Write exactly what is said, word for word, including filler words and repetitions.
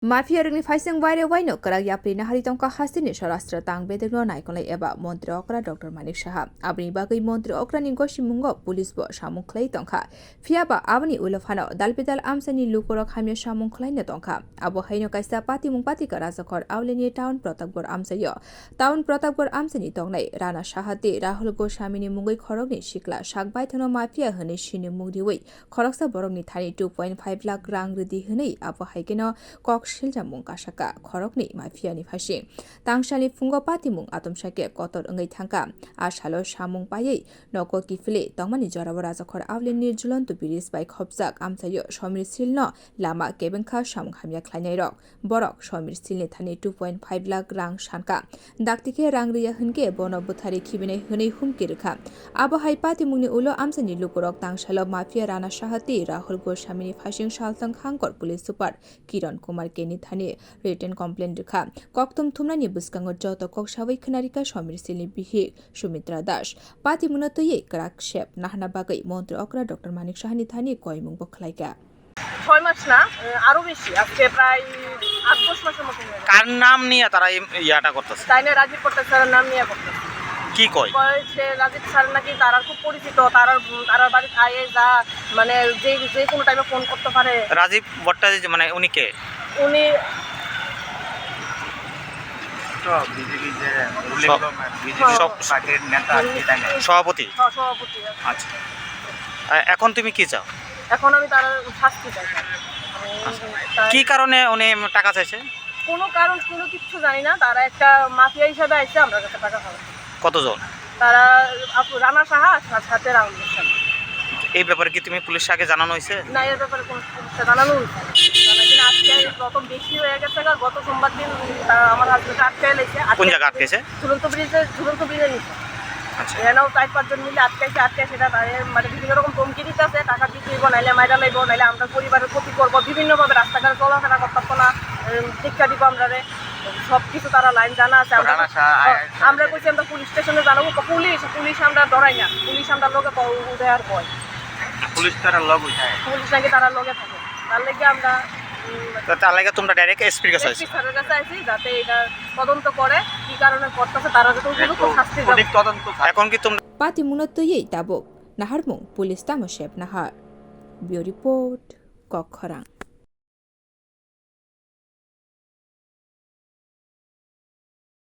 Mafia rokni phaising waire waino kwrak yapri nahari tongkha hasteni Swarashtra tang bedekno naikolnai eba Montri Okra Doctor Manik Saha. Aboni bagwi Montri Okrani gosimungo police bo samung khlai tongkha. Phiya ba aboni ulo phano dalbidal amchaini lukurok hamya samung khlaina tongkha. Abo haino kaisa patimung patika Rajakhor Aulini Town Pratapgarh amchaio. Town Pratapgarh amchaini tongnai Rana Saha tei Rahul Goswamini mungwi khoroknwi sikla sak baithangno mafia hwnwi sinimung riwi khoroksa borokni thani two point five lakh rang rwdi hwnwi abo hai kheno kok siljamung kasaka khoroknwi mafia ni phaising. Tangsalni phungo patimung atomsake kotor wngwi thangkha. A salo samung paiwi nogo kiphilwi tongmani jorao Rajakhor Aulini Jhulantu Bridge bai khopjak amchaio Somir Silno lama kebengkha samung hamya khlainairok. Borok Somir Silni thani two point five lakh rang sankha. Dakti khe rang riya hwnkhe bono bwthari khibinai hwnwi humki rwkha. Abo hai patimungni ulo amchaini lukurok tangsalo mafia Rana Saha tei Rahul Goswamini phaising salthang hangkor police super Kiran Kumar K ni thani written complaint rwkha. Kokthum thumnani bwskango joto kok sawi khwnarikha Somir Silni bihik Sumitra Das. Patimungno twiwi kwrak sep nahana bagwi Montri Okra Doctor Manik Sahani thani koimungbo khlaikha. ছয় মাস না, আরো বেশি, আজকে প্রায় আট দশ মাসের মতো হয়ে গেছে। কার নাম নিয়ে তারা এই ইয়াটা করতেছে? তাই না, রাজীব ভট্টাচার্যের নাম নিয়ে করতেছে। কি কয়? কয় যে রাজীব স্যার নাকি তারার খুব পরিচিত, তারার, তারার বাড়িতে আয়ে যা, মানে, যে, যে কোনো টাইমে ফোন করতে পারে। রাজীব ভট্টাচার্য মানে উনি কে? উনি তো বিজেপি যে উল্লেখ সব-, বিজেপি সব-, পার্টির নেতা আর কি, তাই না? সভাপতি? হ্যাঁ, সভাপতি। আচ্ছা। আ-, এখন তুমি কি চাও? এখন আমি তার শাস্তি চাই। আমি আচ্ছা। তার কি কারণে উনি টাকা চাইছে? কোনো কারণ, কোনো কিচ্ছু জানি না। তারা একটা মাফিয়া হিসাবে আইছে, আমরা কাছে টাকা খাওয়া। কতজন? তারা আপু রানা সাহা আর সাথে রাহুল গোস্বামী। এই ব্যাপারে কি তুমি পুলিশকে আগে জানানো হয়েছে? না, এর ব্যাপারে কোনো পুলিশকে জানানো হয়েছে না। জানা কিনা আজকে প্রথম বেশি হয়ে গেছে, গা-, গত সোমবার দিন, আহ, আমার হাজবেন্ড আটকে লেগেছে। কোন জায়গা আটকেছে? ঝুলন্ত ব্রিজে, ঝুলন্ত ব্রিজের নিচে। আচ্ছা। এখানেও চার পাঁচজন মিলে আটকাইছে, আটকাইছে, এটা তাদের মানে বিভিন্ন রকম ধমকি দিতেছে, টাকা দিতে হইব, নাইলে মাইরা লাইব, নাইলে আমরা পরিবারের ক্ষতি করবো, বিভিন্নভাবে রাস্তাঘাটে চলাফেরা করতে পারবো না, উম, শিক্ষা দিব আমরা রে। সবকিছু তারা লাইন জানা আছে। আমরা রানা শাহ, আ-, আমরা কইছি আমরা পুলিশ স্টেশনে জানাবো, তো পুলিশ, পুলিশ আমরা ডরাই না, পুলিশ আমরা লগে ক-, উঠে আর কয়। পুলিশ তারা লগ উঠায়। পুলিশ নাকি তারা লগে থাকে, তার লেগে আমরা, উম, তো তার লেগে তোমরা ডাইরেক্ট এসপির কাছে এসপি আইছো? স্যারের কাছে আইছি, যাতে এটা তদন্ত করে, কি কারণে করতেছে, তারা যাতে উপযুক্ত একটু শাস্তি দেয়। সঠিক তদন্ত থাক। এখন কি তোমরা Patimungno twiwi tabuk naharmung police tamo sep nahar. Bureau Report, Kokkhorang.